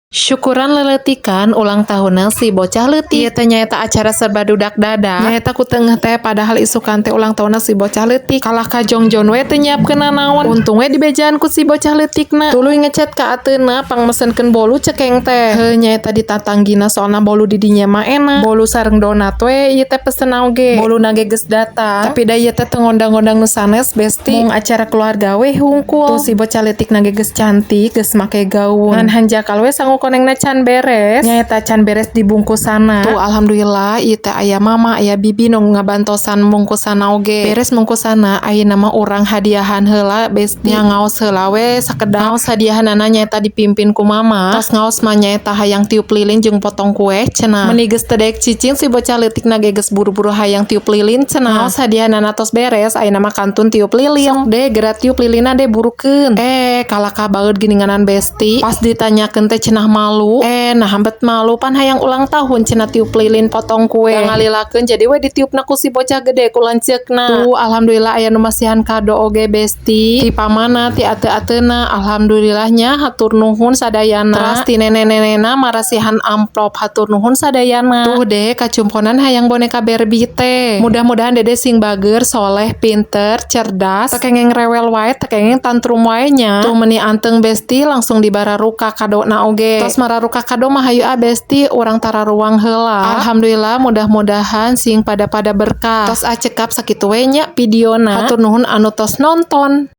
Syukuran leletikan ulang tahunna si bocah leutik. Ieu teh nyaeta acara serba dudak dadak. Nyaeta ku teu teh, padahal isukan teh ulang tahunna si bocah leutik. Kalah ka jongjon we teu nyiapkeun nanaon. Untung we dibejaan ku si bocah leutikna. Tuluy ngechat ka ateuna, pangmesenkeun bolu cekeng teh. Heuh, nyaeta ditatanggina, soalna bolu di dinya mah enak. Bolu sareng donat we ieu teh pesen oge. Boluna ge geus datang. Tapi da ieu teh teu ngondang-ngondang nu sanes, Besti. Mung acara keluarga we hungkul. Tuh si bocah leutikna ge geus cantik, geus make gaun. Ngan hanjakal we sangu konengna can beres. Nyaeta can beres dibungkusana. Tuh, alhamdulillah ieu teh aya mama, aya bibi nu ngabantosan mungkusana oge. Beres mungkusana, ayeuna mah urang hadiahan heula, Besti. Nya ngaos heula we sakedap. Ngaos hadiahanana nyaeta dipimpin ku mama. Tos ngaos mah nyaeta hayang tiup lilin jeung potong kue cenah. Meuni geus teu daek cicing, si bocah leutikna ge geus buru-buru hayang tiup lilin cenah. Ngaos hadiahanana tos beres, ayeuna mah kantun tiup lilin. Sok deh, geura tiup lilinna deh, burukeun. Eh, kalakah baeud geuninganan, Besti. Pas ditanyakeun teh cenah malu. Eh, nah hambet malu, pan hayang ulang tahun cenah tiup lilin potong kue. Da ngalilakeun, jadi we ditiupna ku si bocah gede ku lanceukna. Tuh, alhamdulillah aya nu masihan kado oge, Besti. Ti pamana, ti ate-atena, alhamdulillahnya hatur nuhun sadayana. Teras ti nenek-nenekna marasihan amplop, hatur nuhun sadayana. Tuh deh, kacumponan hayang boneka Barbie teh. Mudah-mudahan dede sing bager, soleh, pinter, cerdas, teu kengeng rewel wae, teu kengeng tantrum wae nya. Tuh meni anteng, Besti, langsung dibararuka kadona oge. Tos mararuka kado mah, hayu ah, Besti, urang tararuang heula. Alhamdulillah, mudah-mudahan sing pada-pada berkah. Tos acekap sakitu we nya videona. Hatur nuhun anu tos nonton.